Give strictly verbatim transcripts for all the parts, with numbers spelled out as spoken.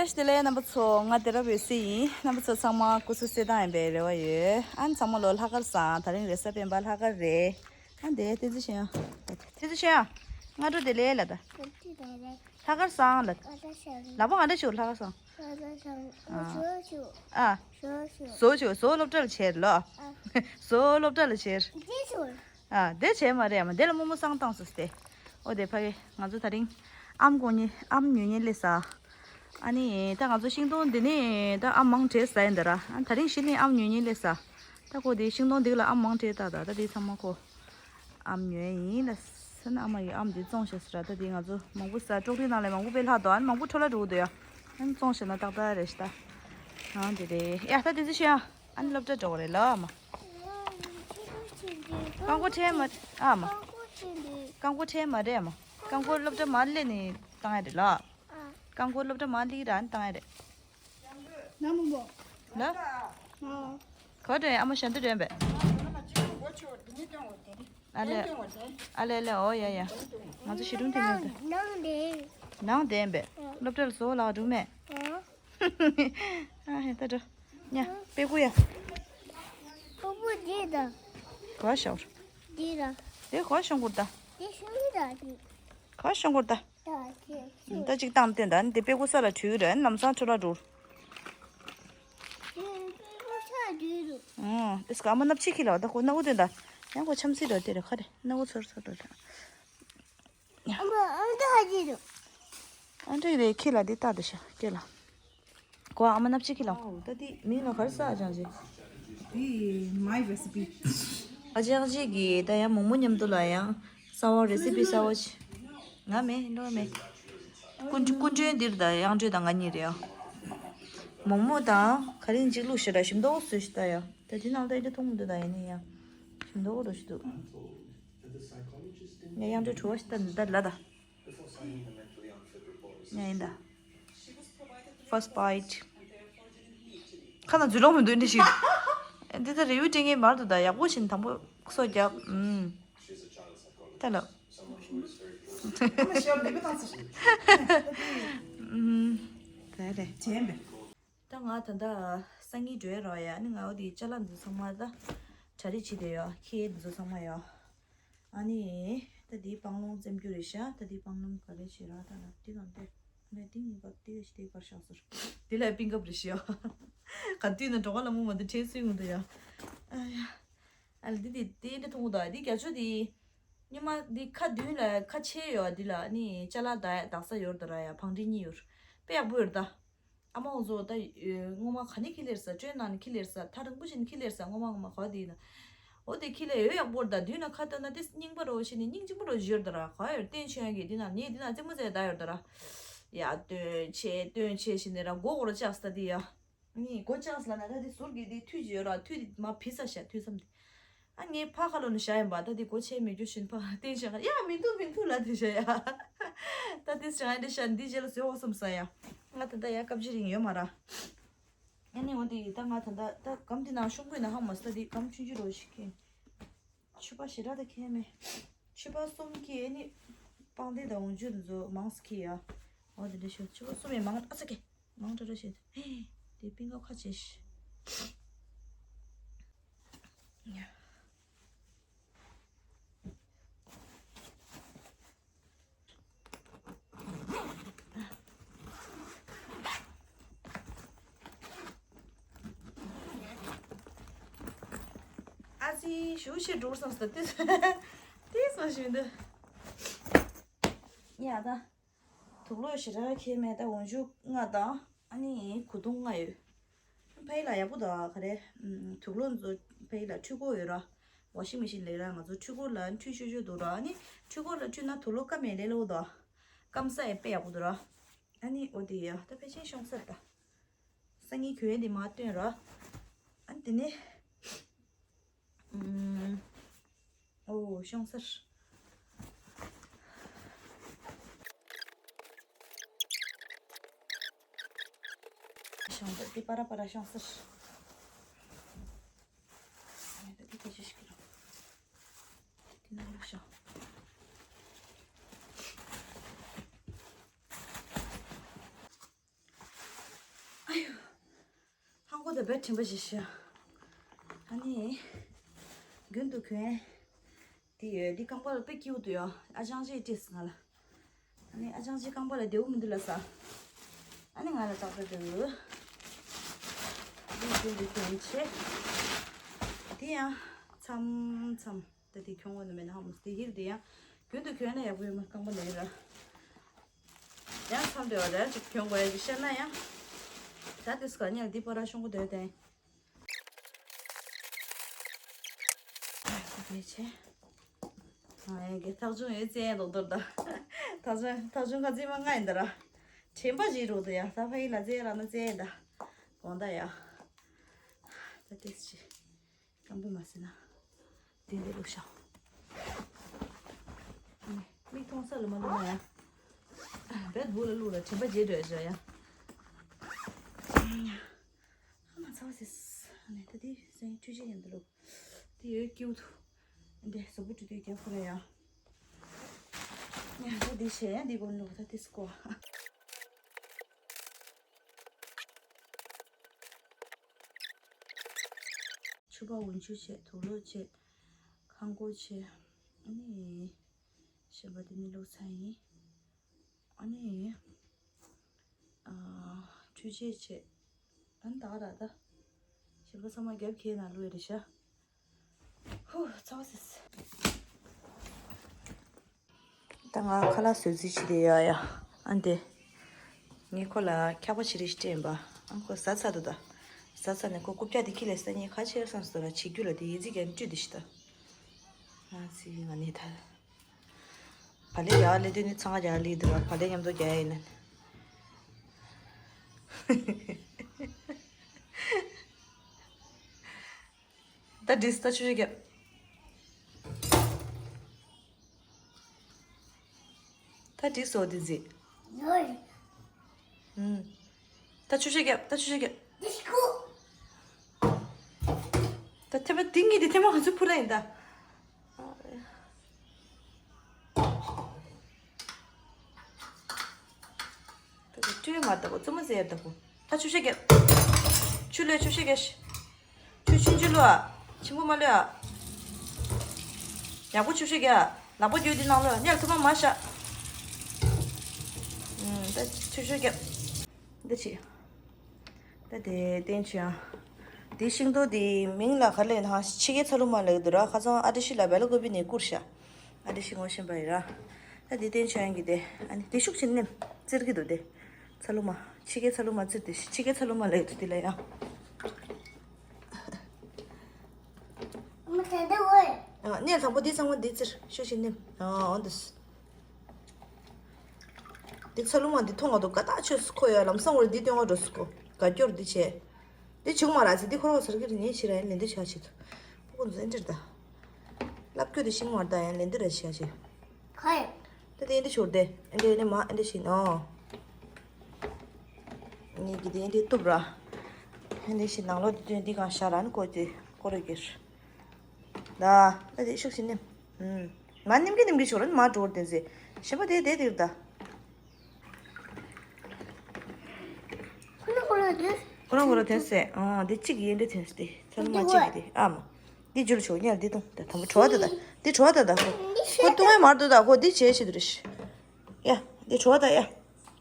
བཀྲ་ཤིས་བདེ་ལེགས་རྣམ་པ་ཚོ། ང་སྡེ་ར་བོད་སི་ཡིན། རྣམ་པ་ཚོ་ཚང་མ་སྐུ་གཟུགས་གསལ་ཐང་ཡིན་པའི་རེ་བ་ཡོད། ཨ་ནི་ཚང་མ་ལོ་ལྷག་དཀར་བཟང་། ད་རིང་རེས་གཟའ་སྤེན་པ་ལྷག་དཀར་རེད། ཨ་འདི་བསྟན་འཛིན་ཆོས་དབྱངས། བསྟན་འཛིན་ཆོས་དབྱངས། སྔ་དྲོ་བདེ་ལེགས་ལབ་ད། ལྷག་དཀར་བཟང་ལབ། ལག་པ་ག་འདྲ་བྱུག་ལྷག་དཀར་བཟང་། ཨ། བཟོ་བྱུག་བཟོ་བྱུག་བཟོ་སློབ་གྲྭ་ལ་བྱེར་ལོ། བཟོ་སློབ་གྲྭ་ལ་བྱེར། ཨ་དེ་བྱས་མ་རེད་ཨ་མ། དེ་ལ་རྨོ་མོ་བསང་བཏང་སོང་སྟེ། ཨོ་དེ་ཕ་གི་ང་ཚོ་ད་རིང་ཨམ་གོང་ནི་ཨམ་ཉོ་ཉེ་སླེབས་ས། ཨ་ནི་ད་ང་ཚོ་ཤིང་སྡོང་འདི་ནས་ད་ཨམ་མང་དྲགས་ཟ་ཡིན་ད་ར། ཨ་ད་རིང་གཞི་ནས་ཨམ་ཉོ་ཉེ་སླེབས་ས། ད་ཁོ་དེ་ཤིང་སྡོང་འདི་ལ་ཨམ་མང་དྲགས་ད་ད་ད་དེ་ཚང་མ་ཁོ་ཨམ་ཉོ་ཡིན་ལ། ས་ན་ཨ་མ་ཡི་ཨམ་དེ་བཙོང་བྱས་ཟེར་ར། ད་དེ་ང་ཚོ་མང་པོ་ཟ། ཀྲོག་རིའི་ནང་ལ་མང་པོ་དཔེ་ལྷག་འདུག་ཨ་ནི་མང་པོ་འཕྲོ་བརླག་འགྲོ་གི་འདུག་ཡ། ཨ་ནི་བཙོང་བྱས་ན་ཏག་ཏག་རེད་ཤི་ད། ཨ་འདི་རེད་ཡ། ད་དེ་ཚོ་ཤི་ཡ། ཨ་ནི་སློབ་གྲྭ་འགྲོ་གི་རེད་ལ་ཨ་མ། རྐང་མགོ་ཁྲལ་མ་ཨ་མ། རྐང་མགོ་ཁྲལ་མ་རེད་ཨ་མ། རྐང་མགོ་སློབ་གྲྭ་མར་སླེབས་ནས་བཏང་ཡ་རེད་ལ། རྐང་མགོ་སློབ་གྲྭ་མར་སླེབས་ར་ནི་བཏང་ཡ་རེད། ན་མོ་མོ། ལ། ཨ། ག་རེ་ཨ་མ་ཞལ་འདི་རེད་པས། ཨ་ལེ། ཨ་ལེ་ཨ་ལེ་ཨོ་ཡ་ཡ། ང་ཚོ་ཞི་ཀྲུང་དེ་མེད་དེ། ནང་དེ་ཡིན་པས། སློབ་གྲྭ་ལ་བཟོ་ལགས་འགྲོ་མེད། ཨ་ཧེ་ད་འགྲོ། ཉ་པེ་ཀུ་ཡ། ཕུ་བོ་དེ་ད། ག་ཤོར། དེ་ད། དེ་ག་ཤོང་གུར་ད། དེ་ཤོང་གུར་ད་དེ། ག་ཤོང་གུར་ད། ད་ཅིག་བཏང་སྟེ་ད་འདི་པེ་ཀུ་ས་ལ་བྲུས་རན་ལམ་སང་ཁྲོ་ལ་འགྲོ། ཨོ་ཨིས་ཀ་ཨ་མ་སྣབས་ཕྱི་ཁྱི་ལ་ད་ཁོ་སྣ་བུ་དེ་ད་ཡང་ཁོ་འཆམ་སི་ར་དེ་ར་ཁ་རེ་སྣ་བུ་ཚོར་ཚོར་ར། ཨ་མ་ཨ་མ་ད་ཧ་ཅི་རུ། ཨ་འདྲ་རེད་ཁྱི་ལ་འདི་ལྟ་དེ་ཤ་སྐེ་ལ། ཁོ་ཨ་མ་སྣབས་ཕྱི་ཁྱི་ལ། ད་འདི་མིང་ལ་གར་ས་ཅང་ཅི། འདི་my recipe། ཨ་ཅག་ཅིག་གིས་ད་ཡང་མོག་མོག་མཉམ་དུ་ལ་ཡང་གསར་བ་རེ་སི་པི་གསར་བ་ཅིག་ང་མེད་འགྲོ་མེད། སྐུ་སྐུ་མགྲོན་འདིར་ད་དབྱངས་སྒྲོལ་དང་ང་གཉིས་རེད་ཨ། མོག་མོག་དང་ག་རེ་གཅིག་བླུགས་ཤི་ར་ཞིམ་མདོག་བཟོས་ཤི་ད་ཡ། ད་འདི་ནང་ད་ཡིན་ད་མཐོང་མི་འདུག་ད་ཡིན་ནི་ཡ། ཞིམ་མདོག་འགྲོ་ཤི་འདུག་ངས་དབྱངས་སྒྲོལ་བྲོ་བ་ཞིག་ལྟ་འདི་ལྟ་ལ་ད། ཡ་ཡིན་ད། First bite། ཁ་ན་འཛུལ་ལོང་མི་འདུག་འདི་ཞིག་འདི་ད་རེ་བུ་དྲན་མཁན་མར་འདུག་ད་ཡག་པོ་བྱིན་དང་པོ་སོ་རྒྱབ་ཨུམ། ད་ལ། ཨུམ། ད་རེད། ད་ང་ད་ལྟ་སང་ཉིན་འགྲོ་ཡ་རོགས་ཡ། ཨ་ནི་ང་འོ་དེ་ཅ་ལག་འདི་ཚང་མ་ད་གྲ་སྒྲིག་བྱེད་བསྡད་ཡོད། ཁྱེད་འདི་ཚོ་ཚང་མ་ཡོད། ཨ་ནི་ད་དེའི་སྤང་ལུང་བཙེམ་རྒྱུ་རེད་ཤག་ད་དེའི་སྤང་ལུང་ག་རེ་བྱེད་ར་ད་ལ་དེ་གང་དེ་ལ་དེ་གཉིས་ཀ་དེ་ཞིག་དེ་གར་བཞག་ཟེར། དེ་ལ་པིན་ཀབ་རེད་ཤག་ག་དུས་ན་གྲོགས་ལ་མོ་མ་དེ་ཁྲེལ་སུས་ངུ་འདུག་ཡ། ཨ་ཡ། ཨ་ལ་དེ་དེ་དེ་འདྲ་མཐོང་གི་འདུག་དེ་རྒྱ་ཆོ་དེ། སྙེ་མ་འདི་ཁ་མདུན་ལ་ཁ་ཕྱེ་ཡོད་འདི་ལ་ནི་ཅ་ལག་དག་དག་ས་ཡོད་ད་ར་ཡ། བང་སྒྲིག་གཉིས་ཡོད། དཔེ་ཡག་པོ་ཡོད་ད། ཨ་མ་འོ་ཚོ་ད་སྔོན་མ་ག་ནས་ཁྱི་ལེར་ས་སྤྲོད་ནང་ནས་ཁྱི་ལེར་ས་ཐག་རིང་པོ་ཞིག་ནས་ཁྱི་ལེར་ས་སྔོན་མ་སྔོན་མ་ག་བ་དེ་ཡིན་ན། འོ་དེ་ཁྱི་ལེ་ཡོད་ཡག་པོ་ད། མདུན་ལ་ཁ་བཏོན་ན་དེ་རྙིང་པ་རོ་ཞིག་ནས་རྙིང་རྗེ་མོ་རོ་ཞིག་ཡོད་ད་ར། ག་ཡོད་བསྟན་ཆོས་ཡང་གི་འདི་ན་ངས་འདི་ན་རྩེད་མོ་རྩེ་ད་ཡོད་ད་ར། ཡ་སྟོན་ཆེ་སྟོན་ཆེ་ཞིག་ནས་ར་མགོ་སྐོར་བཅག་ས་དེ་ཡ། ནི་སྒོ་བཅག་ལ་ན་ད་དེ་ཟུར་གྱི་དེ་མཐུད་ཅིག་ཡོད་ར། མཐུད་དེ་མ་བི་ས་བཞག་མཐུད་མཚམས་དེ། ཨ་ངས་ཕ་ཁ་ལོ་ནས་བཞག་ཡིན་པ། ད་དེ་སྒོ་ཕྱེ་མི་རྒྱུ་བཞིན་ཕ་བསྟན་བཞག་ཡ་མི་འདུག་མི་འདུག་ལ་དེ་བཞག་ཡ། ད་དེ་བཞག་ཡ་འདྲ་བཞག་འདི་རྗེས་ལ་བཟོས་འོ་བསམ་ས་ཡ། ང་ད་ད་ཡ་སྐབས་ཅི་རིང་ཡོད་མ་ར། ཨ་ནི་འོ་དེ་ད་ང་ད་ད་ད་གམ་དེ་ནང་ཤོང་གོས་ན་ཧ་མ་སི་ད་དེ་གམ་ཆུང་ཆུང་རོ་ཞིག་གིན། ཕྱུ་པ་ཞེ་དྲག་ད་ཁྱད་མེད། ཕྱུ་པ་གསུམ་ཁྱེད་ནི་པང་གདན་དང་འོང་ཆུ་འཛོ་མང་སི་ཁྱེད་ཡ། འོ་དེ་འདྲ་ཤོད། ཕྱུ་པ་གསུམ་ཡ་མང་ཨ་ཙི་ཀེ་མང་དྲག་དྲག་བཤད། ཧེ། དེ་པིང་ཀ་ཁ་ཆེ་ཤི། ཡ། ཨ་ཙི་ཞུ་ཤེས་འགྲོ་བསམ་སོང་། ཏིས་ཏིས་མ་ཞུ་འདི། ཡ་ད། དུག་ལོག་ཞེ་དྲག་ཁྱད་མེད། ད་འོང་ཆུ་ལྔ་དང་ཨ་ནི་གོས་ཐུང་ལྔ་ཡོད། ཕ་ཡི་ལ་ཡག་པོ་འདུག་ག་རེ། དུག་ལོག་ཚོ་ཕ་ཡི་ལ་འཕྲུལ་འཁོར་ཡོད་ར། ཝ་ཤིང་མེ་ཤིན་ལས་ར། ང་ཚོ་འཕྲུལ་འཁོར་ལ་འཕྲུལ་ཤོད་ཤོད་འདུག་ར། ཨ་ནི་འཕྲུལ་འཁོར་ལ་འཕྲུལ་ན་དུག་ལོག་སྐམ་མེད་ལས་སླ་པོ་འདུག་སྐམ་ས་ཡི་དཔེ་ཡག་པོ་འདུག་ར། ཨ་ནི་འོ་དེ་ཡ་ད་ཕལ་ཆེར་ཤོང་ས་རེད་ད། སང་ཉིན་གྱོན་ཡས་དེ་མ་སྟོན་ར། ཨ་ནི་དེ་ནས། ཨོ་ཤོང་སར། ཤོང་སར་དེ་པ་ར་པ་ར་ཤོང་སར། ཨ་ནི་ད་དེ་དེ་ཅི་ཞིག་གི་ར། དེ་ནང་ལ་ཤོང་། བོད་པའི་དྲན་པ་ཞིག་ཤོད། ཨ་ནི། རྒྱུན་དུ་གྱོན། དེ་ཡོད། འདི་རྐང་པ་ལ་དཔེ་སྐྱིད་པོ་འདུག་ཡ། ཨ་ཅང་ཅེས་སྤྲད་སོང་ང་ལ། ཨ་ནི་ཨ་ཅང་ཅེས་རྐང་པ་ལ་བདེ་པོ་མི་འདུག་ལབ་ས། ཨ་ནི་ང་ལ་ཏག་ཏག་འདུག་འདི་རྒྱུན་དུ་གྱོན་བྱས། འདི་ཡང་མཚམས་མཚམས། ད་དེ་གྱོན་དགོས་ནི་མེད་ན་ཧ་མ་སོང་། དེ་ཡིར་དེ་ཡང་རྒྱུན་དུ་གྱོན་ན་ཡག་པོ་ཡོད་མ། རྐང་པ་ལ་ཡིན་ར། ཡང་མཚམས་རེ་བ་རེ་ཅིག་གྱོན་དགོས་ཡ་ཅིག་ཤེས་ན་ཡང་། ད་དེ་སྐ་ཉལ་འདི་པོ་ར་ཤོང་གི་འདོད་དེ། ཨ་ཡེ་གེ་ཐག་ཆུང་ཡོད་ཙེ་ལོག་དོར་ད། ཐག་ཆུང་ཐག་ཆུང་ཁ་ཙེ་མ་ང་ཡིན་ད་ར། དྲན་པ་ཞིག་རོགས་དུ་ཡ། ད་ཕ་ཡི་ལ་ཙེ་ར་ན་ཙེ་ད། དགོང་ད་ཡ། ད་དེ་ཅི། སྐམ་པོ་མ་ཟེར་ན། དེ་འདྲ་བླུགས་ཤོག་མིག་མཐོང་ས་ལ་མ་བླུགས་ན་ཡ། བེད་བུ་ལ་བླུགས་ལ་དྲན་པ་བརྗེད་འགྲོ་ཡ་ཡ། ཧ་མ་ཚ་བ་ཟེར། ཨ་ནི་ད་དེ་སེང་ཆུ་ཆེ་ཡན་དུ་བླུགས། དེ་ཡོད་སྐྱིད་པོ་འདུག་འདི་གཟུགས་པོ་བཀྲུ་དུས་རྒྱབ་ཁོ་ར་ཡ། ཡ་ད་འདི་བྱས་ཡ་འདི་གོན་བླུགས། ད་དེ་སྐོ། ཕྱུ་པ་འོན་ཆུ་བྱས། དུག་ལོག་བྱས། ཁང་ཀོ་བྱས། ཨ་ནི། གཞན་པ་དེ་ནི་བླུགས་ཚར་ཡིན། ཨ་ནི། ཨ། འཕྲུལ་ཆས་བྱས། ཨ་ནི་ད་ག་ར་ད། གཞན་པ་ཚང་མ་རྒྱབ་ཁའི་ནང་བླུགས་ཡ་རེད་ཤག་ཧུ། ཚ་བ་ཟེར། ད་ང་ཁ་ལག་བཟོ་རྩིས་བྱེད་དེ་ཡོད་ཡ། ཨ་འདི། ངས་ཁོ་ལ་འཁྱག་པ་ཕྱེ་རེ་ཞིག་སྤྲད་ཡིན་པ། ཨ་ཁོ་ཟ་ཚར་འདུག་ད། ཟ་ཚར་ནས་ཁོ་རྐུབ་བཀྱག་དེ་ཁྱེར་ལས་ས་ཉིན་ཁ་ཕྱེ་བསམ་སོང་ལ་བྱེད་རྒྱུ་ལ་དེ་ཡི་ཙི་གན་བཀྲུས་དེ་ཤི་ད། ང་ཚི་ང་ནི་ད། བ་ལེ་རྒྱག་ལེ་དུས་ནི་ཚང་ག་རྒྱག་ལེ་འདུག་ར། བ་ལེ་མཉམ་དུ་རྒྱག་ཡ་ཡིན་ན། ད་འགྲིག་སོང་། ད་ཆུ་ཞིག་རྒྱབ། ད་འགྲིག་སོང་། འདི་མཛེས། ཡོད། ཨུམ། ད་ཆུ་ཞིག་རྒྱབ། ད་ཆུ་ཞིག་རྒྱབ། འདི་ཤི་ཁུ། ད་ཐེངས་མ་འདི་གཉིས་དེ་ཐེངས་མ་ག་ཚོད་ཕུ་ར་ཡིན་ད། ད་ཀུ་ཀྲི་མ་ལྟ་བུ་བཙུན་མོ་ཟེར་ལྟ་བུ། ད་ཆུ་ཤ་རྒྱབ། ཆུ་ལོས་ཆུ་ཤ་རྒྱབ། ཆུ་ཆུང་ཆུ་ལོ་ཨ། ཆེན་པོ་མ་ལོས་ཨ། ཡག་པོ་ཆུ་ཤ་རྒྱབ། ལག་པ་རྒྱུ་འདི་ནང་ལོས་ཨ། ཉལ་ཐུབ་མ་མ་ཤ། ཨུམ། ད་ཆུ་ཤ་རྒྱབ། འདི་ཆི། ད་དེ་བསྟན་བྱོས་ཨ། དེ་ཤིང་ཏོག་དེ་མིང་ལ་ག་ལས་ན་ཕྱི་རྒྱལ་ཚ་ལུ་མ་ལབ་འདུག་ར། ཁ་སང་ཨ་ཏི་ཤི་ལ་བེ་ལ་ཀོ་པི་ནས་བསྐུར་ཤག་ཨ་ཏི་ཤི་ངོ་ཤེས་པ་ཡིན་ར། ད་དེ་བསྟན་བྱོས་ཨ་གི་དེ། ཨ་ནི་དེ་ཤུགས་ཆེན་ནེམ་བཙིར་གི་འདུག་དེ། ཚ་ལུ་མ། ཕྱི་རྒྱལ་ཚ་ལུ་མ་བཙིར་དེ། ཕྱི་རྒྱལ་ཚ་ལུ་མ་ལབ་འདུག་དེ་ལ་ཡ། ཨ་མ་དེ་འདྲ་འོ། ཨ་གནས་དང་པོ་འདི་ཚང་མ་འདི་བཙིར། ཤུགས་ཆེན་ནེམ། ཨ་འོ་འདུག་འདི་ཚ་ལུ་མ་འདི་མཐོང་བ་འདུག་ག་ད་ཆོས་སུ་ཁོ་ཡ་ལམ་སང་བར་འདི་སྟོན་བ་འགྲོ་སུ་ཁོ་ག་སྐྱོར་འདི་བྱས། འདི་བྱུང་མ་ར་ཟི་འདི་ཁོ་རོག་ཟེར་གི་རེད། ངས་ཕྱི་ར་ཡན་ལེན་འདི་བྱ་བྱེད་དུ། ཕུ་གུ་འཛིན་འདིར་ད། ལབ་སྐྱོ་འདི་ཤིང་མར་ད་ཡན་ལེན་འདི་ར་བྱ་བྱེད། ཁོ་ཡ། ད་འདི་འདི་ཤོར་ཏེ་འདི་ནི་མ་འདི་ཤིང་ཨོ། ངས་གི་འདི་འདི་གཏུབ་ར། འདི་ཤིང་ནང་ལོ་འདི་འདི་གང་ཤ་ར་ནི་ཀོ་ཅི་ཀོ་རེ་གིར། ད་ད་དེ་ཤུགས་ཤིག་ནི། ཨུམ། མ་ནིམ་གི་ནིམ་གི་ཤོར་ནི་མ་འགྲོ་བར་དེ་ཟེ། ཞེ་པོ་དེ་དེ་དེར་ད། ཁོ་རང་ཁོ་རང་དེ། ཁོ་རང་ཁོ་རང་དེ་ཟེ། ཨ་དེ་གཅིག་ཡིན་དེ་དེ་ཟེ། ཚ་ལུ་མ་གཅིག་གི་དེ་ཨ་མ། འདི་འཇུལ་ཆོག་ཉལ་འདི་དང་དེ་དང་པོ་བྲོ་བ་དེ་ད། འདི་བྲོ་བ་དེ་ད་ཁོ། ཁོ་ཏུང་ཨེ་མར་དུ་ད་ཁོ་འདི་བྱེད་ཤི་དུ་རེ་ཤི། ཡ་འདི་བྲོ་བ་ད་ཡ།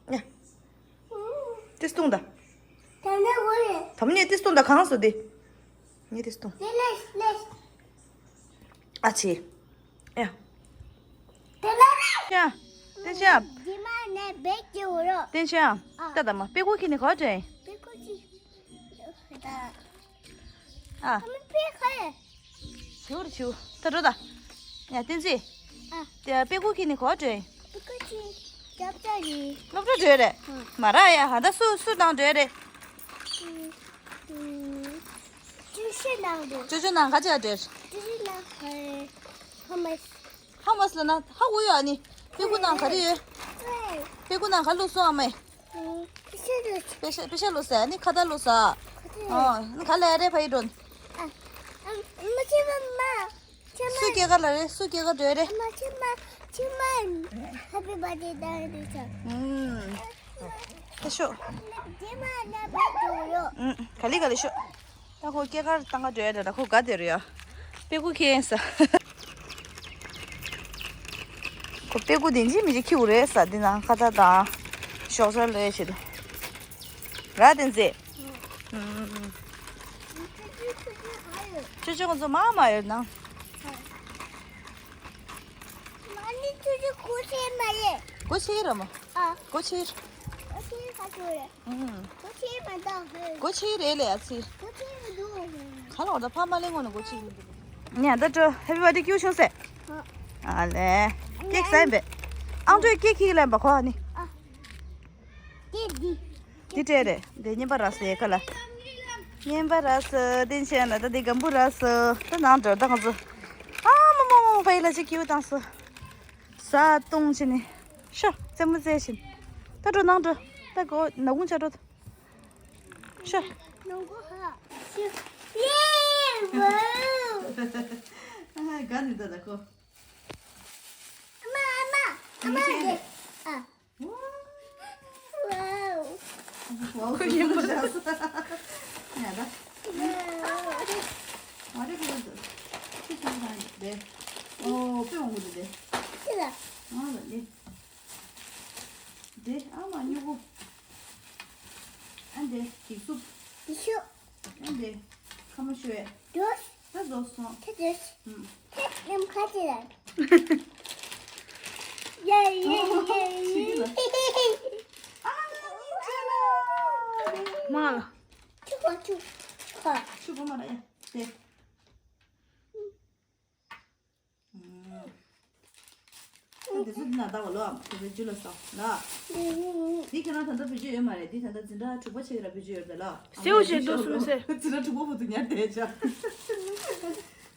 ཡ། ཏིས་ཏུང་ད། ད་ནི་འོ་རེད། ད་མ་ཉེ་ཏིས་ཏུང་ད་གང་སོ་དེ། ཉེ་ཏིས་ཏུང་། ལེ་ལེ་ལེ། ཨ་ཆེ། ཡ། དེ་ལ་རེད། ཡ། དེ་ཤ། རྗེས་མ་ནས་བེད་ཀྱི་འོ་རོ། དེ་ཤ། ཨ། ད་ད་མ་པེ་ཀོ་ཁྱེར་ནས་ག་བྲོས། པེ་ཀོ་ཅི། ད། ཨ། ཨ་མ་པེ་ཁ་ཡ། ཞུར་ཞུ། ད་འགྲོ་ད། ཡ་བསྟན་འཛིན། ཨ། དེ་པེ་ཀོ་ཁྱེར་ནས་ག་བ་འགྲོ་ཡིན། པེ་ཀོ་ཁྱེར་སློབ་གྲྭ་རེད། སློབ་གྲྭ་འགྲོ་རེད། ཨ། མ་ར་ཡ་ཧ་ད་སུ་སུ་དང་འགྲོ་རེད། ཨུམ། ཨུམ། ཅུ་ཤི་ནང་འགྲོ། ཅུ་ཅུ་ནང་ག་ཅི་འགྲོ། ཅུ་ཅུ་ནང་ཧ་ཧ་མ་སི། ཧ་མ་སི་ལ་ན་ཧ་གོ་ཡོད་ཨ་ནི། པེ་ཀོ་ནང་ག་རེ་ཡོད། པེ་ཀོ་ནང་ག་བླུགས་སོང་ཨ་མས། པེ་ཤ་ལོ་ས་ནི་ཁ་ད་ལོ་ས། ཨོ་ནི་ག་ལ་རེ་ཕ་ཡི་འགྲོ། ཨ་མ་ཆེ་མ་མ། ཆེ་མ། སུ་སྐྱེ་ག་ལ་རེ་སུ་སྐྱེ་ག་འགྲོ་རེ། ཨ་མ་ཆེ་མ་ཆེ་མ། Happy birthday ད་རེ་ཆ། ཨུམ། ཤོག་ཨུམ། ག་ལེ་ག་ལེ་ཤོག་ད་ཁོ་སྐྱེས་སྐར་བཏང་ག་འགྲོ་ཡ་འདྲ་ད་ཁོ་དགའ་བསྡད་རེད་ཡ། དཔེ་ཁུ་ཁེན་ས། ཁོ་དཔེ་ཁུ་དེ་འཇིག་མི་འཇིག་ཁྱེར་རེད་ས། འདི་ནང་ཁ་ད་དང་ཤོག་ས་ལོས་བྱེད་དུ། ར་དེ་མཛེས། ཨུམ། ཆུ་ཆུ་ཁོ་ཚོ་མ་མ་ཡོད་ནང་། མ་ནི་ཆུ་ཆུ་ཁུ་ཆེ་མ་རེད། སྒོ་ཕྱེ་ར་མོ། ཨ། སྒོ་ཕྱེ། སྒོ་ཕྱེ་ག་ཚོད་རེད། ཨུམ། སྒོ་ཕྱེ་མ་འདུག་སྒོ་ཕྱེ་རེད་ལེ་ཨ་ཚི། སྒོ་ཕྱེ་མི་འདུག་ག་ལོར་ད་ཕ་མ་ལེ་ངོ་ནས་སྒོ་ཕྱེ་མི་འདུག་ཉ་ད་ཀྲོ་ཧེ་པི་བར་ཌེ་ཀྱུ་བྱུང་སེ། ཨ། ཨ་ལེ། ཀེག་ཟ་ཡིན་པས། ཨང་ཀྲོའི་ཀེག་ཁྱི་ལེན་པ་ཁོ་ཨ་ནི། ཨ། འདི་འདི། འདི་སྤྲད་རེད། འདི་རྔན་པ་རག་སོང་ཡ་ཁ་ལ། རྔན་པ་རག་སོང་། དེ་བྱས་ན་ད་འདི་སྒམ་བུ་རག་སོང་། ད་ནང་འགྲོ་ད་ང་ཚོ། ཨ་མ་མ་མ་མ་ཕ་ཡི་ལ་ཅིག་ཀིའུ་བཏང་སོང་། ཟ་བཏུང་བྱས་ནས། ཤོག་རྩེད་མོ་རྩེ་བཞིན། ད་འགྲོ་ནང་འགྲོ། ད་གོ་ནག་ཁུང་ཆ་འགྲོ། ཤོག་ནག་ཁུང་ཧ། ཤོག་ཡེ་ཝའོ། ཨ་ཧ་དགའ་ནི་ད་ད་ཁོ། ཨ་མ་ཨ་མ་ཨ་མ་དེ། ཨ། ཝའོ། ཝའོ། ཁོ་ཡིན་པ། ཡ་ད། ཨ་རེ་ཁོ་ཡིན་ད། ཁྱི་ཆུང་ཆུང་རེད། ཨོ་དཔེ་འོང་གི་འདུག་དེ། ཅི་ལ། ང་ལ་ནི། དེ་ཨ་མ་སྨྱུ་གུ། ཨ་འདི་འགྱིག་སུབ། འགྱིག་སུབ། ཨ་འདི་ཁ་མ་ཤོད། འདུག་ད་རྫོགས་སོང་། ད་འདུག་ཨུམ། ད་ནམ་མཁའ་ཅི་ལ། ཡ་ཡ་ཡ་ཡ། ཨ་ནི་ཅི་ལ། མ་ལ། ཆུ་གོ་ཆུ། ཆུ་གོ། ཆུ་གོ་མ་ལ་ཡ། དེ། ཨ་དེ་ཚོ་འདི་ན་ལྟ་བ་ལོ། དེ་ཚོ་ཇུ་ལ་ས་ལ། འདི་ཁྱེད་རང་ད་ལྟ་བེད་སྤྱོད་ཡོད་མ་རེད། འདི་ད་ལྟ་འཛིན་གྲྭ་དྲུག་པ་ཆེ་གི་ར་བེད་སྤྱོད་ཡོད་རེད་ལ། སེའུ་ཞིག་འདུག་སུམ་སེ། འཛིན་གྲྭ་དྲུག་པ་བུ་དུ་ཉར་བསྡད་ཅག་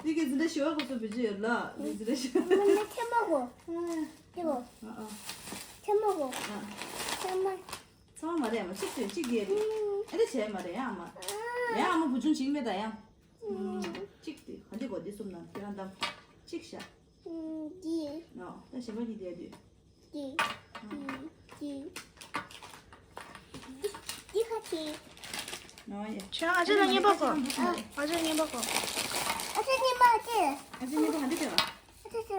འདི་གི་འཛིན་གྲྭ་བཞི་པ་སྐབས་སུ་བེད་སྤྱོད་ཡོད་ལ། འདི་འཛིན་གྲྭ་བཞི་པ། ཐེ་མ་གོ། ཐེ་མ་གོ། ཨ་ཨ། ཐེ་མ་གོ། ཨ། ཐེ་མ། ཚང་མ་མ་རེད་ཨ་མ། གཅིག་བྱས་གཅིག་རྒྱས་རེད། ཨ་འདྲ་བྱས་མ་རེད་ཨ་མ། ཡ་ཨ་མ་བུ་ཆུང་བྱིངས་མེད་ད་ཡ། གཅིག་དེ་ག་འདི་གོ་འདི་གསུམ་ནང་ཁྱེད་རང་གདམ། གཅིག་བཞག་འདི། ཨོ་ད་གཞན་པ་གཉིས་དེ་དུས། འདི། འདི། འདི་ཁ་ཅིག་ཨོ་ཡ། ཁྱེད་ཨ་ཅག་ལ་རྔན་པ་གོ། ཨ་ཅག་རྔན་པ་གོ། ཨ་ཅག་རྔན་པ་ཅི། ཨ་ཅག་རྔན་པ་ག་འདི་སྤྲད་པ། ཨ་ཅག་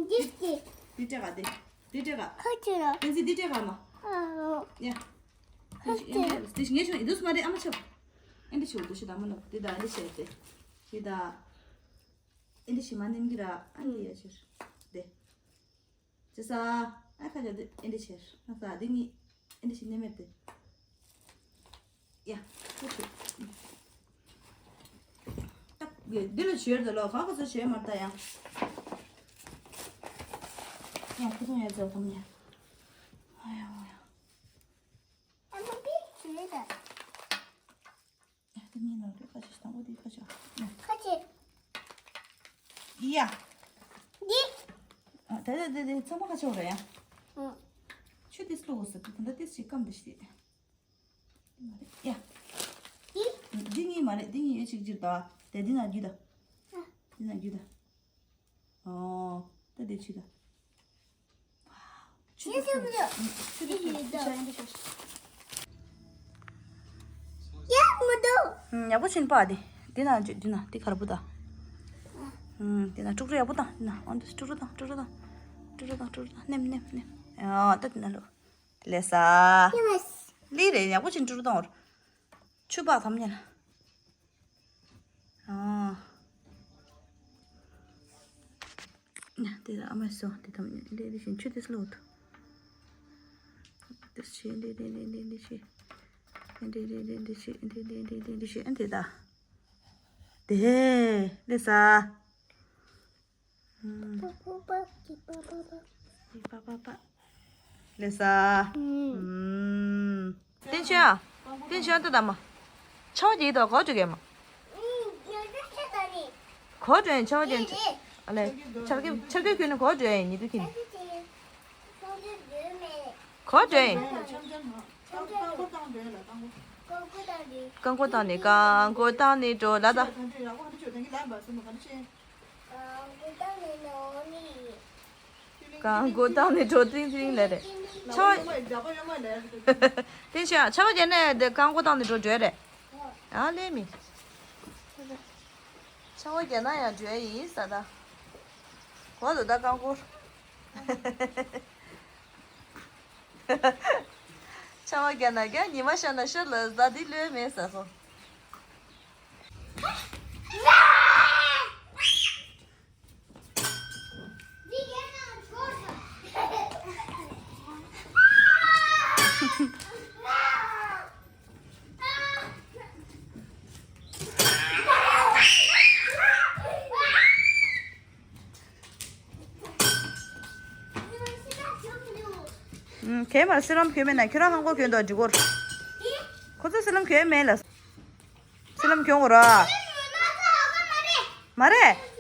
འདི་ཅི། འདི་སྤྲད་ག་འདི། འདི་སྤྲད་ག་ཁ་ཅིག་ལ། བསྟན་འཛིན་འདི་སྤྲད་ག་མ། ཨ་ཡ། ཁ་ཅིག་ལ། དེ་ངས་ཆུང་ཡིན་དུས་མ་རེད་ཨ་མ་ཆབ། ཨེ་འདྲ་ཆུ་འདུ་ཤི་དང་མ་ལབ་དེ་དང་ཨེ་འདྲ་བྱས་ཏེ། དེ་དང་། ཨེ་འདྲ་ཤི་མ་ནེམ་གི་ར་ཨ་འདི་ཡ་ཕྱིར། དེ། ཅི་ས། ཨ་ཁ་ཅག་དེ་ཨེ་འདྲ་ཕྱིར། ང་ས་དེ་གཉིས། ཨེ་འདྲ་ཤི་ནེམ་མེད་དེ། ཡ། ཁུ་ཆུ། ཏག་འདི་ལ་བྱོས་དེ་ལོ་ག་ག་ཚོད་བྱས་མ་ལྟ་ཡང་། ཡང་ཁུ་ཚོང་ཡ་ཚོ་གམ་ཡ། ཨ་ཡ་ཨ་ཡ། ཨ་མ་པི་ཆུ་ལེ་ད། ཡ་དེ་མིན་ལ་རེ་ཁ་ཆེ་དང་པོ་དེ་ཁ་ཆེ། ཁ་ཆེ། ཡ། འདི། ཨ་དེ་དེ་དེ་དེ་ཚང་མ་ཁ་ཆེ་བ་རེད་ཡ། ཨ། ཆུ་དེ་སློག་ས་དེ་ད་དེ་ཞིག་སྐམ་དེ་ཞིག་མ་རེད་ཡ། འདི། འདི་གཉིས་མ་རེད། འདི་གཉིས་ཡོད་ཅིག་ཅིག་ད། དེ་འདི་ན་རྒྱུ་ད། ཨ། འདི་ན་རྒྱུ་ད། ཨོ། ད་འདི་ཆུ་ད། ཆུ་ད་ཆུ་ད་ཆུ་ད་ཆུ་ད། ཡ་མི་འདུག་ཡག་པོ་ཕྱིན་པ་འདི། འདི་ན་རྒྱུ་འདི་ན་འདི་གར་པོ་ད། འདི་ན་དཀྲུག་དཀྲུག་ཡག་པོ་ད། འདི་ན་ཨོ་འདི་དཀྲུག་དཀྲུག་ད་དཀྲུག་དཀྲུག་ད་དཀྲུག་དཀྲུག་ད་དཀྲུག་དཀྲུག་ད་ནེམ་ནེམ་ནེམ། ཨོ་ད་འདི་ན་ལོ། ལེ་ས། ལི་རེད་ཡག་པོ་ཕྱིན་དཀྲུག་དཀྲུག་ད་འོར། ཆུ་བག་ཐམ་ཉལ། ཨ། དེ་ལ་ཨ་མ་སོ་དེ་ཐམ་ཉལ་འདི་འདི་བཞིན་ཆུ་དེ་སློག་ཐུབ། དེ་ཆེ་འདི་འདི་འདི་འདི་འདི་ཆེ། འདི་འདི་འདི་འདི་ཆེ་འདི་འདི་འདི་འདི་འདི་ཆེ་ཨ་འདི་ད། དེ་ལེ་ས། པ་པ་པ། ལེ་ས། ཏེན་ཆོན་ཨ། ཏེན་ཆོན་ཏ་ད་མ། ཆའོ་ཇི་དོ་གོ་ཅུ་གེ་མ། གོ་ཅུ་ཡིན་ཆའོ་ཇི། ཨ་ལེ། ཆར་གི་ཆར་གི་ཁུལ་ནི་གོ་ཅུ་ཡིན་ཉི་དུ་ཁྱི་ནི། གོ་ཅུ་ཡིན། རྐང་འཁོར་བཏང་ནི་རྐང་འཁོར་བཏང་ནི་འགྲོ་ལ་ད། རྐང་མགོ་བཏང་ནས་འགྲོ་ཏིང་ཏིང་ལས་རེད། ཆོ། དེ་ཤ་ཆ་བ་རྒྱན་ནས་དེ་རྐང་མགོ་བཏང་ནས་འགྲོ་འགྲོ་རེད། ཨ་ལས་མི། ཆ་བ་རྒྱན་ན་ཡང་འགྲོ་ཡིན་ས་ད། གོ་འདུག་ད་རྐང་མགོ། ཆ་བ་རྒྱན་ན་རྒྱ་ཉི་མ་ཤར་ན་ཤར་ལ་ཟ་འདི་ལོས་མེད་ས་སོ། ཨུམ། གས་མར་སི་ལམ་གྱོན་མེད་ན་ཁྱོད་རང་ཧང་གོ་གྱོན་དོ་འགྲིག་གོ། ཁོ་ཚོ་སི་ལམ་གྱོན་མེད་ལ། སི་ལམ་གྱོན་གོ་ར། མ་རེད།